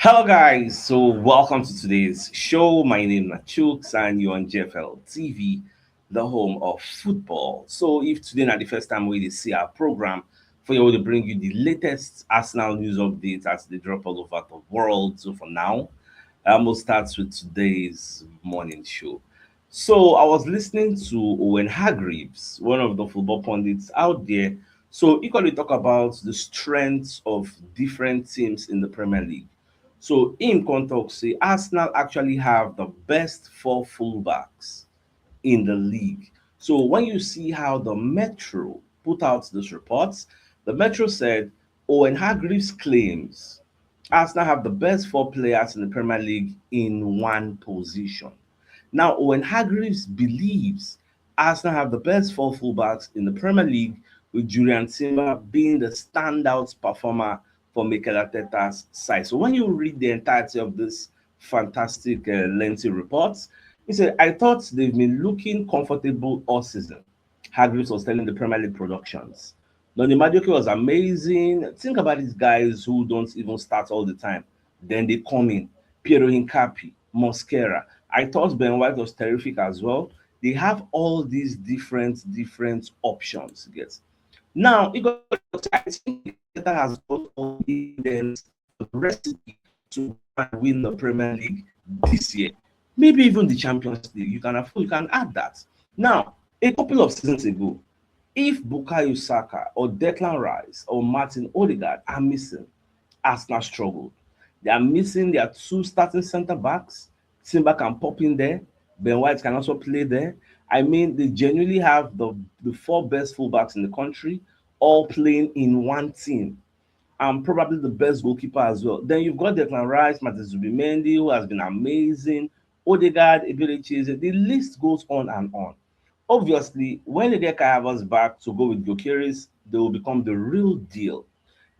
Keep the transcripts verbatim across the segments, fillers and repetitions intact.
Hello, guys. So, welcome to today's show. My name is Chooks, and you're on G F L T V, the home of football. So, if today not the first time we see our program, for you to bring you the latest Arsenal news updates as they drop all over the world. So, for now, I will start with today's morning show. So, I was listening to Owen Hargreaves, one of the football pundits out there. So, he could talk about the strengths of different teams in the Premier League. So im come talk say Arsenal actually have the best four fullbacks in the league. So when you see how the Metro put out this report, the Metro said Owen Hargreaves claims Arsenal have the best four players in the Premier League in one position. Now, Owen Hargreaves believes Arsenal have the best four fullbacks in the Premier League, with Jurrien Timber being the standout performer for Mikel Arteta's side. So when you read the entirety of this fantastic, uh, lengthy report, he said, "I thought they've been looking comfortable all season," Hargreaves was telling the Premier League Productions. Donny Madueke was amazing. Think about these guys who don't even start all the time. Then they come in. Piero Hincapié, Mosquera. I thought Ben White was terrific as well. They have all these different, different options. Yes. Now, it got, I think that has got all the recipe to win the Premier League this year. Maybe even the Champions League. You can afford, you can add that. Now, a couple of seasons ago, if Bukayo Saka or Declan Rice or Martin Odegaard are missing, Arsenal struggled. They are missing their two starting centre backs. Timber can pop in there. Ben White can also play there. I mean, they genuinely have the, the four best fullbacks in the country all playing in one team, and probably the best goalkeeper as well. Then you've got Declan Rice, Martin Zubimendi, who has been amazing, Odegaard, Eberechi Eze. The list goes on and on. Obviously, when they get Kai Havertz back to go with Gyökeres, they will become the real deal.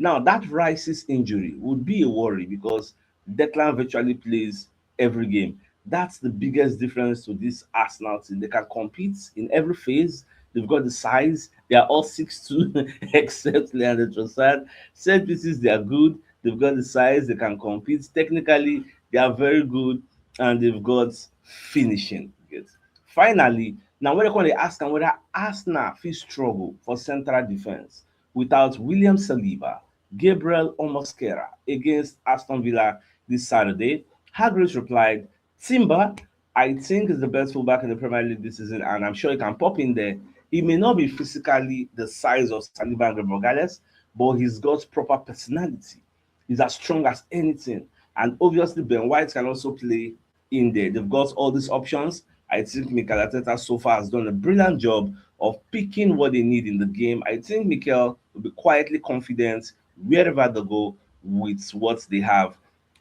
Now, that Rice's injury would be a worry because Declan virtually plays every game. That's the biggest difference to this Arsenal team. They can compete in every phase. They've got the size. They are all six two, except Leandro Trossard. Set pieces, they are good. They've got the size. They can compete. Technically, they are very good, and they've got finishing. Yes. Finally, now we're going to ask them whether Arsenal fit struggle for central defense without William Saliba, Gabriel, or Mosquera against Aston Villa this Saturday. Hargreaves replied, "Timber, I think, is the best fullback in the Premier League this season, and I'm sure he can pop in there. He may not be physically the size of Saliba and Gabriel Magalhaes, but he's got proper personality. He's as strong as anything. And obviously, Ben White can also play in there." They've got all these options. I think Mikel Arteta so far has done a brilliant job of picking what they need in the game. I think Mikel will be quietly confident wherever they go with what they have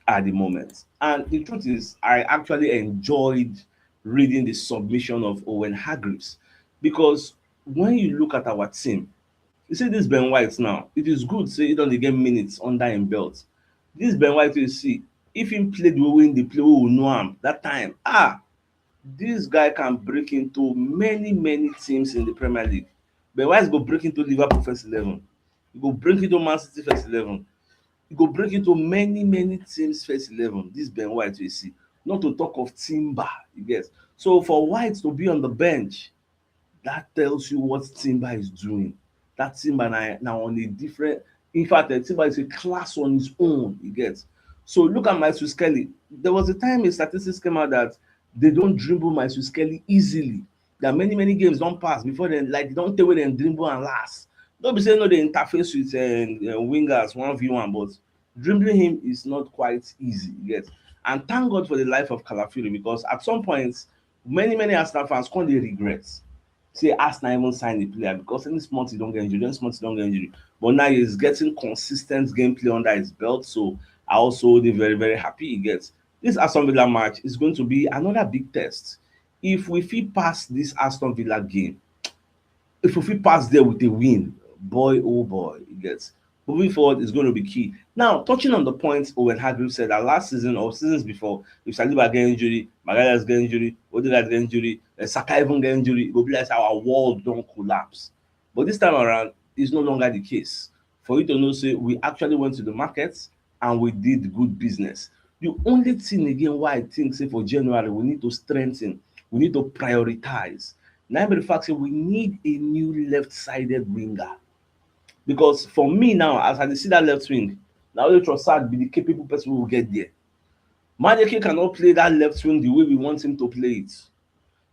at the moment. And the truth is, I actually enjoyed reading the submission of Owen Hargreaves, because when you look at our team, you see this Ben White now, it is good say he don dey get minutes under him belt. This Ben White, you see, if he play the way he dey play, we will know him that time. Ah, this guy can break into many, many teams in the Premier League. Ben White go break into Liverpool first eleven. He go break into Man City first eleven. He go break into many, many teams first eleven. This Ben White, you see. Not to talk of Timber, you get. So for White to be on the bench, that tells you what Timber is doing. That Timber now, now on a different, in fact, uh, Timber is a class on his own, you get. So look at Myles Kelly. There was a time a statistics came out that they don't dribble Myles Kelly easily. There are many, many games don't pass before then, like, they don't take away them dribble and last. Don't be saying no, they interface with uh, uh, wingers one v one, but dribbling him is not quite easy yet. And thank God for the life of Calafiori, because at some point, many, many Arsenal fans come dey regret say Arsenal even sign the player, because any small thing don get injury, any small thing don get injury. But now he's getting consistent gameplay under his belt, so I also dey very, very happy he gets. This Aston Villa match is going to be another big test. If we fit pass this Aston Villa game, if we fit pass there with a win, boy, oh boy, you get. Moving forward is going to be key. Now, touching on the point Owen Hargreaves said that last season or seasons before, if Saliba get injury, Magalhaes get injury, Odegaard get injury, uh, Saka even get injury, it go be like our world don collapse. But this time around, it's no longer the case. For you to know, say we actually went to the markets, and we did good business. The only thing again why I think say for January we need to strengthen, we need to prioritize. Now be the fact say we need a new left-sided winger. Because for me now, as I see that left wing, now the Trossard be the capable person who will get there. Madueke cannot play that left wing the way we want him to play it.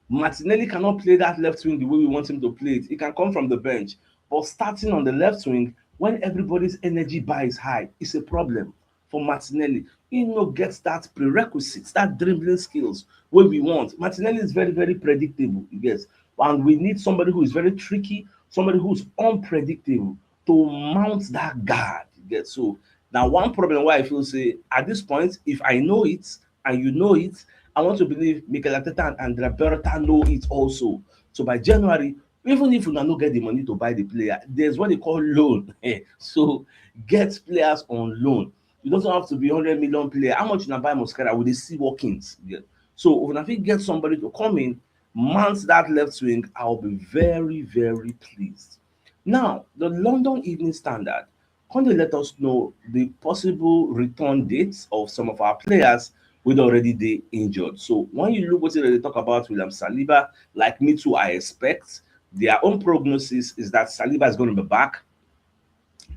Martinelli cannot play that left wing the way we want him to play it. He can come from the bench. But starting on the left wing, when everybody's energy bar is high, it's a problem for Martinelli. He no gets that prerequisites, that dribbling skills where we want. Martinelli is very, very predictable, you get. And we need somebody who is very tricky, somebody who's unpredictable to mount that guard, you get. So now one problem why I feel say at this point, if I know it and you know it, I want to believe Mikel Arteta and Andrea Berta know it also. So by January, even if you no get the money to buy the player, there's what they call loan. So get players on loan. You don't have to be hundred million player. How much you buy Mosquera with the see workings? Yeah. So if I fit get somebody to come in, mount that left wing, I'll be very, very pleased. Now, the London Evening Standard come dey let us know the possible return dates of some of our players wey don already dey injured. So when you look wetin dem dey talk about William Saliba, like me too, I expect their own prognosis is that Saliba is going to be back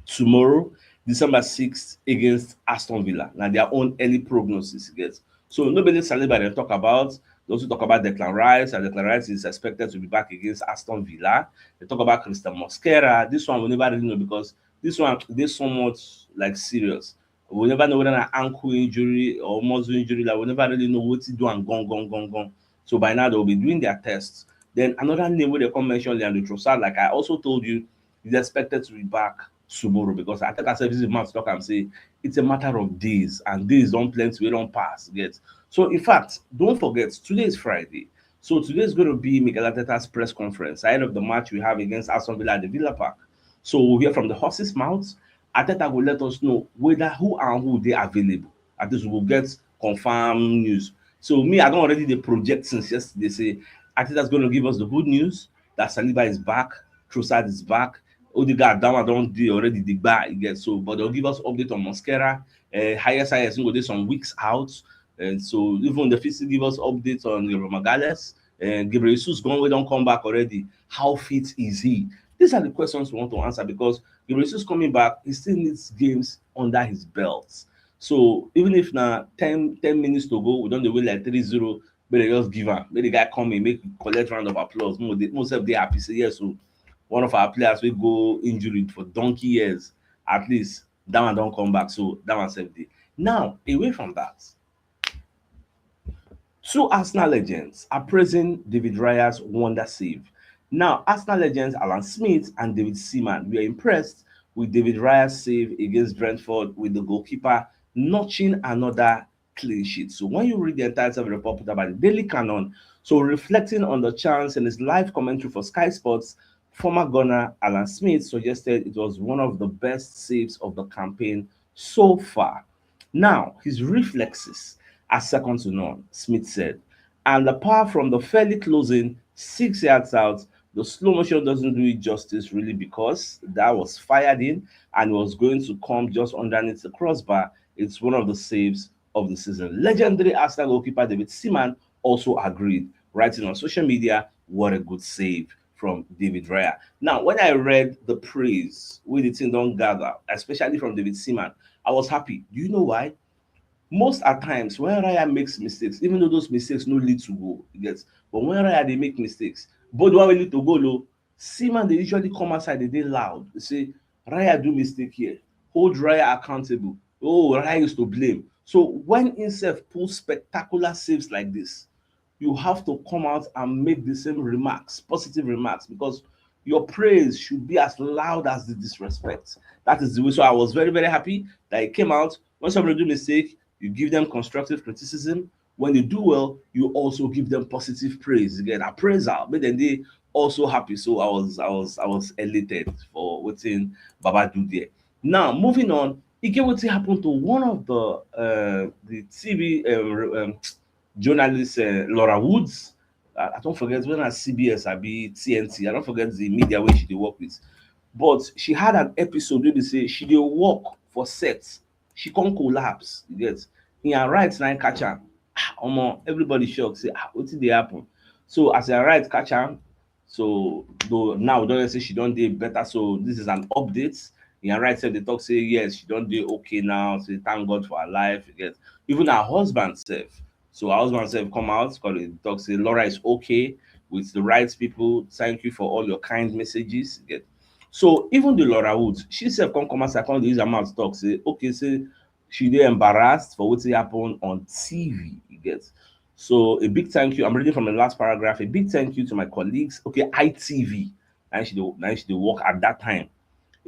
tomorrow, December sixth, against Aston Villa. Now their own early prognosis, you get. So no be only Saliba dem talk about, they also talk about Declan Rice, and Declan Rice is expected to be back against Aston Villa. They talk about Christian Mosquera. This one we never really know because this one dey somewhat like serious. We never know whether na ankle injury or muscle injury. Like we never really know what to do and gone, gone, gone, gone. So by now they'll be doing their tests. Then another name wey dem come mention, Leandro Trossard. Like I also told you, he's expected to be back tomorrow because I think I said this month talk and say it's a matter of days, and days don plenty wey don pass, you get. So in fact, don't forget, today is Friday. So today is going to be Mikel Arteta's press conference ahead of the match we have against Aston Villa at the Villa Park. So we'll hear from the horse's mouth. Arteta will let us know whether who and who dey available. At least we will get confirmed news. So me, I don already dey project since yesterday say Arteta is going to give us the good news that Saliba is back, Trossard is back, Odegaard, that one don dey already the bar, you get. So, but they'll give us update on Mosquera. Uh, highest, highest, go dey some weeks out. And so even the fit still give us updates on Gabriel Magalhaes. And Gabriel Jesus gone, wey don come back already. How fit is he? These are the questions we want to answer because Gabriel Jesus coming back, he still needs games under his belt. So even if na ten, ten minutes to go, we don dey win like three zero, make dem just give am, make the guy come in, make we collect round of applause. Mo dey, mo sef dey happy say yes, so one of our players wey go injured for donkey years, at least that one don come back, so that one sef dey. Now, away from that, two Arsenal legends are praising David Raya's wonder save. Now, Arsenal legends Alan Smith and David Seaman were impressed with David Raya's save against Brentford, with the goalkeeper notching another clean sheet. So when you read the entire seven report put by the Daily Canon, so reflecting on the chance in his live commentary for Sky Sports, former gunner Alan Smith suggested it was one of the best saves of the campaign so far. Now, his reflexes are second to none, Smith said, and the power from the fairly closing six yards out, the slow motion doesn't do it justice really because that was fired in and was going to come just underneath the crossbar. It's one of the saves of the season. Legendary Arsenal goalkeeper David Seaman also agreed, writing on social media, "What a good save from David Raya." Now, when I read the praise wey the thing don gather, especially from David Seaman, I was happy. Do you know why? Most at times, when Raya makes mistakes, even though those mistakes no lead to goal, you get, but when Raya dey make mistakes, but the one wey lead to goal, oh, Seaman dey usually come outside, dey dey loud, dey say, "Raya do mistake here. Hold Raya accountable. Oh, Raya is to blame." So when himself pull spectacular saves like this, you have to come out and make the same remarks, positive remarks, because your praise should be as loud as the disrespect. That is the way. So I was very, very happy that he came out. When somebody do mistake, you give them constructive criticism. When they do well, you also give them positive praise. You get appraisal, but then they also happy. So I was, I was, I was elated for wetin Baba do there. Now, moving on, e get wetin happen to one of the, uh, the T V, um, um, journalist, uh, Laura Woods. I, I don't forget when I C B S, I be T N T. I don't forget the media wey she dey work with. But she had an episode wey be say she dey work for set She come collapse, you get. In her right na im catch am. Ah, omo, everybody shock, say, "Ah, wetin dey happen?" So as her right catch am, so though now we don say she don dey better, so this is an update. In her right sef dey talk say yes, she don dey okay now, say thank God for her life, you get. Even her husband sef, so her husband sef come out, come dey talk say Laura is okay with the right people. Thank you for all your kind messages. You get. So even the Laura Woods, she sef come come outside, come dey use her mouth talk say, okay, say she dey embarrassed for wetin happen on T V. You get. So a big thank you. I'm reading from the last paragraph. A big thank you to my colleagues. Okay, I T V. Na she dey, na she dey work at that time.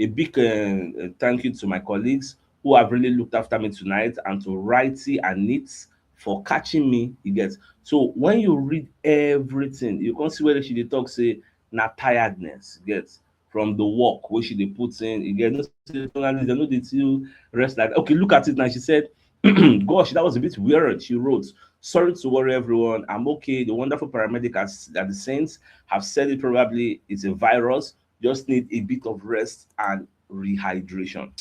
A big uh, uh, thank you to my colleagues who have really looked after me tonight, and to Righty and Neat for catching me. You get. So when you read everything, you can see where she dey talk say na tiredness, you get, from the work wey she dey put in. You get, no say journalists, dem no dey too rest like that. Okay, look at it now. She said, "Gosh, that was a bit weird." She wrote, "Sorry to worry everyone. I'm okay. The wonderful paramedic at, at the Saints have said it. Probably it's a virus. Just need a bit of rest and rehydration."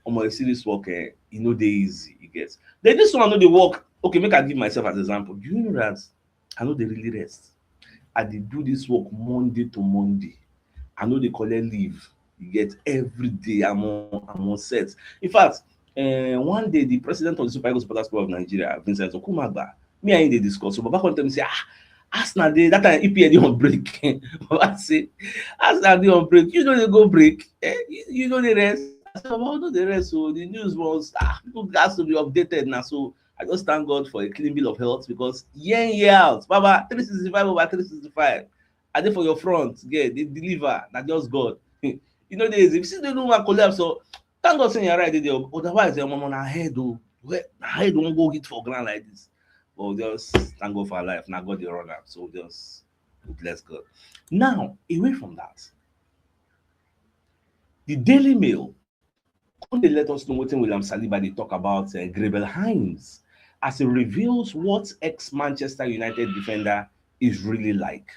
Omo, you see this work, eh? E no dey easy, you get. Then this one no dey work. Okay, make I give myself as example. Do you know that I no dey really rest? I dey do this work Monday to Monday. I no dey collect leave. You get, every day I'm on, I'm on set. In fact, uh, one day the president of the Super Eagles Supporters Club of Nigeria, Vincent Okumagba, me and him dey discuss. So Baba come tell me say, "Ah, Arsenal dey, that time E P L dey on break." Baba say, "Arsenal dey on break. You no dey go break. Eh? You, you no dey rest." I said, "Baba, we no dey rest. So the news was, ah, people has to be updated now." So I just thank God for a clean bill of health, because year in, year out, Baba, three sixty-five over three sixty-five. I dey for your front, yeah, dey deliver. Na just God. You know, dey easy. If you see the woman collapse, so thank God say you're right there. Otherwise, your mama na head, oh, well, na head won't go hit for ground like this. But just thank God for her life. Now God dey run am. So just bless God. Now, away from that, the Daily Mail come dey let us know wetin William Saliba dey talk about uh, Gabriel Heinz, as he reveals what ex-Manchester United defender is really like.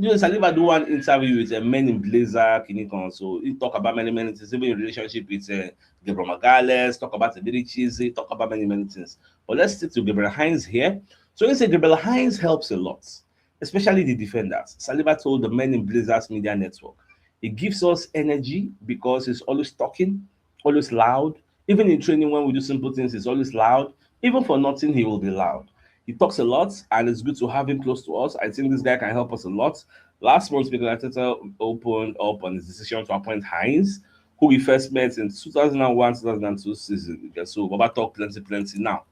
You know, Saliba do one interview with a uh, Men in Blazer, Kinikan. So he talk about many, many things, even in relationship with uh, Gabriel Magalhaes, talk about the Cheese, he talk about many, many things. But let's stick to Gabriel Heinz here. So he said Gabriel Heinz helps a lot, especially the defenders. Saliba told the Men in Blazers media network, "He gives us energy because he's always talking, always loud. Even in training, when we do simple things, he's always loud. Even for nothing, he will be loud." He talks a lot, and it's good to have him close to us. I think this guy can help us a lot. Last month, Mikel Arteta opened up on his decision to appoint Heinz, who we first met in two thousand one two thousand two season. So Baba talk plenty, plenty now.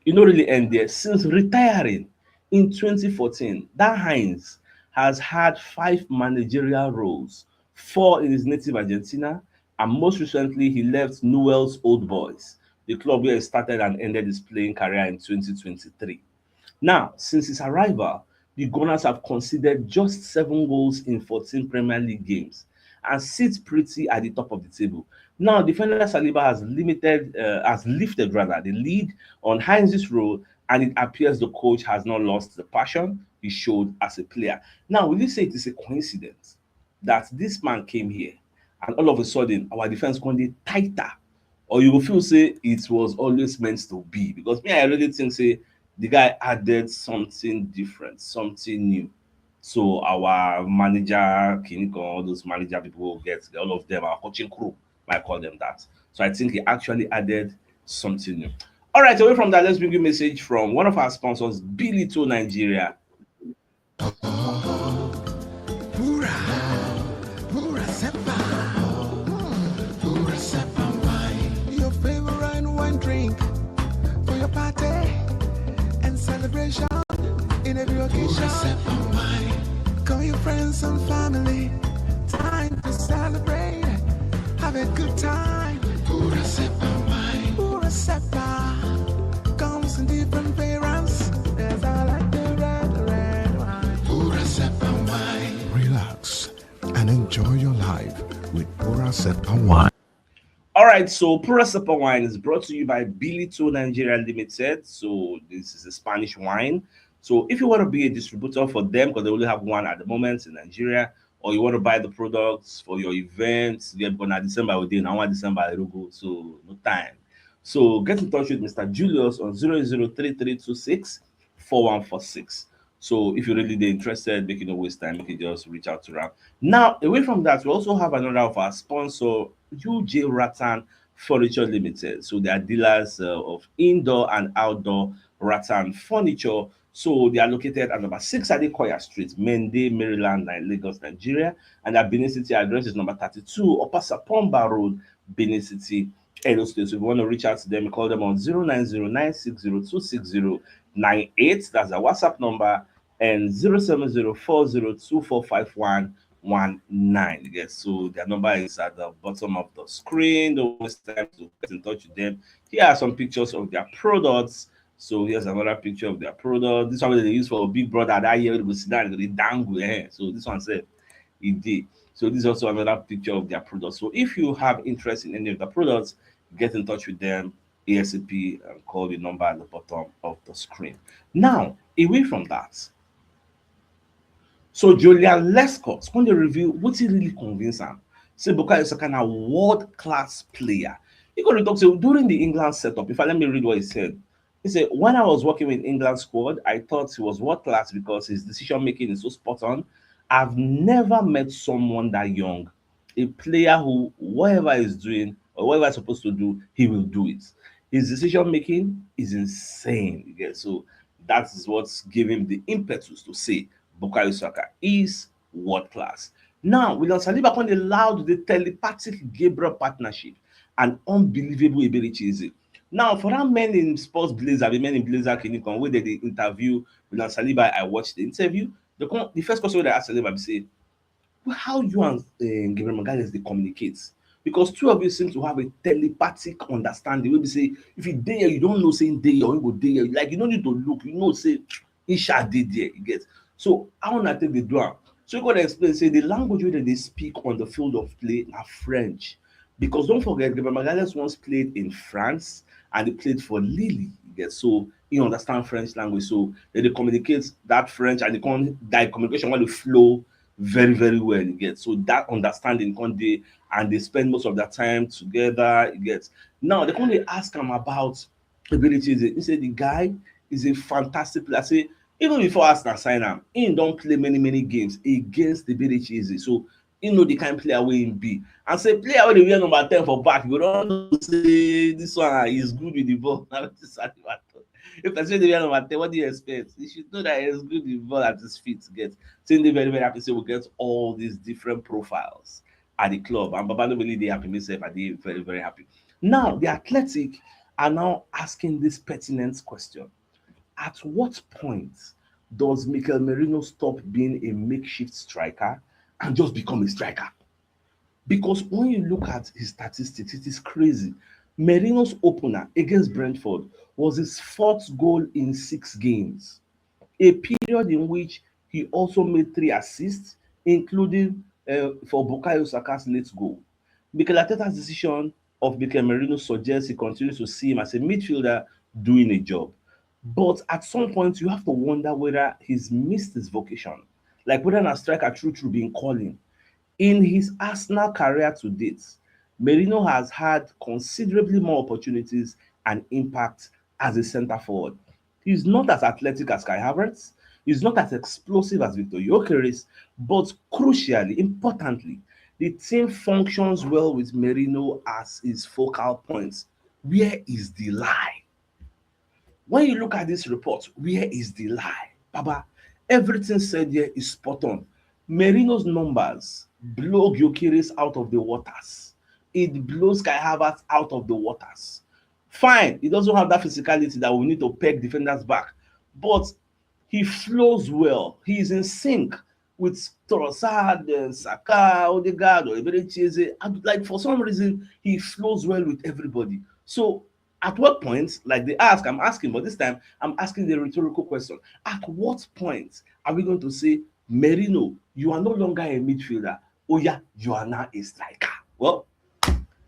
E no really end there. Since retiring in twenty fourteen, that Heinz has had five managerial roles, four in his native Argentina, and most recently he left Newell's Old Boys, the club where he started and ended his playing career in twenty twenty-three. Now, since his arrival, the Gunners have conceded just seven goals in fourteen Premier League games and sit pretty at the top of the table. Now, defender Saliba has limited, uh, has lifted rather the lead on Heinz's role, and it appears the coach has not lost the passion he showed as a player. Now, will you say it is a coincidence that this man came here and all of a sudden our defense come dey tighter, or you go feel say it was always meant to be? Because me, I really think say the guy added something different, something new. So our manager, Kiniko, all those manager people get, all of them, our coaching crew, I call them that. So I think he actually added something new. All right, away from that, let's bring you a message from one of our sponsors, Billy Two Nigeria. Pura, Pura Sepa, Pura Sepa wine, your favorite wine drink for your party and celebration in every occasion. Pura Sepa wine. Call your friends and family, time to celebrate, have a good time. Pura Sepa wine, Pura Sepa comes in different variants. There's a like the red, red wine. Pura Sepa wine. Relax and enjoy your life with Pura Sepa wine. All right, so Pura Sepa wine is brought to you by Bilito Nigeria Limited. So this is a Spanish wine. So if you want to be a distributor for them, because they only have one at the moment in Nigeria, or you want to buy the products for your events, yeah, because now December we dey, now one December I go, so no time. So get in touch with Mister Julius on zero zero three three two six four one four six. So if you really dey interested, make you no waste time, make you just reach out to am. Now, away from that, we also have another of our sponsor, U J Rattan Furniture Limited. So they are dealers uh, of indoor and outdoor rattan furniture. So they are located at number six Adekoya Street, Mende, Maryland, Ni- Lagos, Nigeria. And their Benin City address is number thirty-two Upper Sapomba Road, Benin City, Edo State. So if you want to reach out to them, call them on zero nine zero nine six zero two six zero nine eight. That's their WhatsApp number, and zero seven zero four zero two four five one one nine. Yes, so their number is at the bottom of the screen. Don't waste time to get in touch with them. Here are some pictures of their products. So here's another picture of their product. This one wey they use for Big Brother that year wey they go sit down, they go dey dangle, eh. So this one sef, e dey. So this is also another picture of their product. So if you have interest in any of the products, get in touch with them ASAP and call the number at the bottom of the screen. Now, away from that, so Joleon Lescott come dey reveal wetin really convince am say Bukayo Saka na world class player. He go dey talk say during the England setup, in fact, let me read what he said. He said, "When I was working with England squad, I thought he was world class because his decision making is so spot on. I've never met someone that young, a player who, whatever he's doing or whatever he's supposed to do, he will do it. His decision making is insane." Yeah, so that is what's giving him the impetus to say Bukayo Saka is world class. Now, William Saliba come dey laud the telepathic Gabriel partnership and unbelievable Eberechi Eze. Now, for that Men in Sports Blazer, the Men in Blazer clinic on where they dey interview William Saliba, I watched the interview. The, con- the first question wey they ask Saliba be say, "Well, how you and uh, Gabriel Magalhaes dey communicate? Because two of you seem to have a telepathic understanding. Wey be say if you dey here, you don't know say him dey here, or him go dey here. Like, you no need to look, you know say he shall dey there." You get? So how una take dey do am? So he go dey explain say the language wey dem dey speak on the field of play na French. Because don't forget, Gabriel Magalhaes once played in France and he played for Lille. You get? So he understand French language. So dem dey communicate that French and they come, their communication wey dey flow very, very well. You get? So that understanding come dey, and they spend most of their time together. You get? Now they come dey ask am about Eberechi Eze. He say the guy is a fantastic player. Say even before Arsenal sign am, he don play many, many games against Eberechi Eze. So he know the kind player wey he be. And say player wey dey wear number ten for back, you go don know say this one is good with the ball. Na wetin Saliba talk. If person dey wear number ten, what do you expect? You should know that he is good with the ball at his feet. Get? So he dey very, very happy say we get all these different profiles at the club. And Baba no really dey happy, myself, I dey very, very happy. Now, The Athletic are now asking this pertinent question. At what point does Mikel Merino stop being a makeshift striker and just become a striker? Because when you look at his statistics, it is crazy. Merino's opener against Brentford was his fourth goal in six games, a period in which he also made three assists, including uh, for Bukayo Saka's late goal. Mikel Arteta's decision of Mikel Merino suggests he continues to see him as a midfielder doing a job. But at some point, you have to wonder whether he's missed his vocation, like whether na striker true true been calling. In his Arsenal career to date, Merino has had considerably more opportunities and impact as a centre forward. He's not as athletic as Kai Havertz. He's not as explosive as Victor Gyökeres. But crucially, importantly, the team functions well with Merino as his focal point. Where is the lie? When you look at this report, where is the lie? Baba, everything said here is spot on. Merino's numbers blow Gyökeres out of the waters. It blows Kai Havertz out of the waters. Fine, he doesn't have that physicality that we need to peg defenders back. But he flows well. He is in sync with Trossard, uh, Saka, Odegaard, or Eberechi Eze. And, like, for some reason, he flows well with everybody. So at what point, like they ask, I'm asking, but this time I'm asking the rhetorical question. At what point are we going to say, "Merino, you are no longer a midfielder. Oh yeah, you are now a striker"? Well,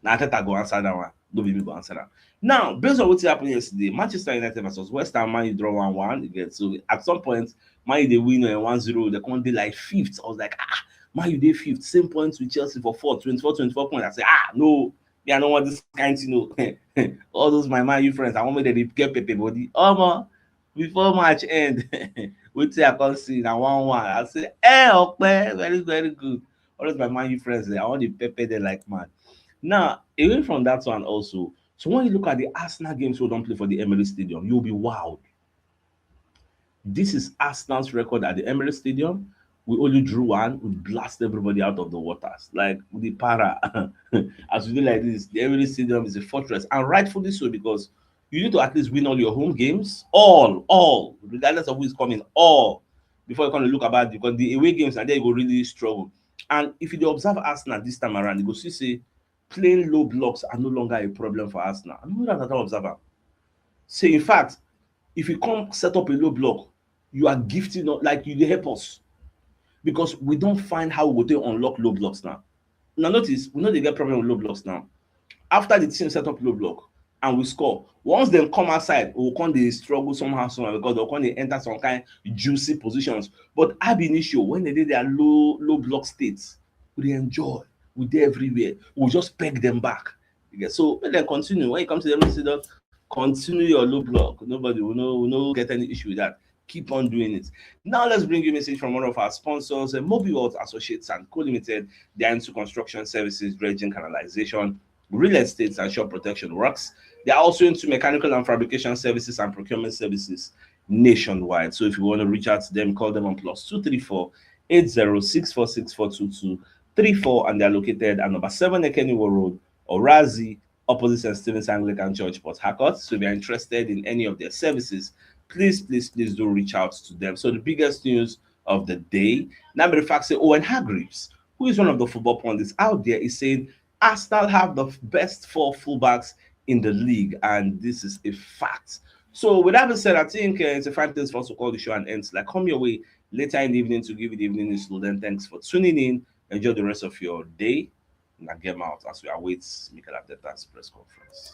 na Arteta go answer that one. No be me go answer that. Now, based on what happened yesterday, Manchester United versus West Ham, Man U draw one one. You get? So at some point, Man U dey win uh, one zero. They come dey like fifth. I was like, "Ah, Man U dey fifth, same points with Chelsea for fourth, twenty-four, twenty-four points." I say, "Ah, no, Me, I no want this kind thing o. All those my Man U friends, I want make dem dey get pepper body. Omo, before match end, wetin I come see na one one. I say, "Eh, Okpe, very, very good." All those my Man U friends, I want dey pepper dem like mad. Now, away from that one also, so when you look at the Arsenal games wey we don play for the Emirates Stadium, you'll be wowed. This is Arsenal's record at the Emirates Stadium. We only drew one. We blast everybody out of the waters. Like, we dey para. As we do like this, the Emirates Stadium is a fortress, and rightfully so, because you need to at least win all your home games, all, all, regardless of who is coming, all, before you come to look about, because the away games, and there you go really struggle. And if you dey observe Arsenal this time around, you go see say playing low blocks are no longer a problem for Arsenal. I know that I don observe am. Say, in fact, if you come set up a low block, you are gifting up, like, you dey help us, because we don find how we go take unlock low blocks now. Now notice, we no dey get problem with low blocks now. After the team set up low block and we score, once dem come outside, we go come dey struggle somehow, somehow, because dem come dey enter some kind juicy positions. But ab initio, when dem dey their low, low block state, we dey enjoy. We dey everywhere. We just peg dem back. You get? So make dem continue. When it comes to the Emirates Stadium, continue your low block. Nobody will no, will no get any issue with that. Keep on doing it. Now let's bring you a message from one of our sponsors, uh, Mobile World Associates and Co Limited. They are into construction services, dredging, canalization, real estate, and shore protection works. They are also into mechanical and fabrication services and procurement services nationwide. So if you want to reach out to them, call them on plus two three four, eight zero six four six four two two three four, and they are located at number seven Ekeniwo Road, Orazi, opposite St. Stephen's Anglican Church, Port Harcourt. So if you're interested in any of their services, please, please, please do reach out to them. So the biggest news of the day, now be the fact say Owen Hargreaves, who is one of the football pundits out there, is saying Arsenal have the best four fullbacks in the league, and this is a fact. So with that being said, I think, uh, it's a fine place for us to call the show and end. Like, come your way later in the evening to give you the evening news. So then, thanks for tuning in. Enjoy the rest of your day. Now get out as we await Mikel Arteta's press conference.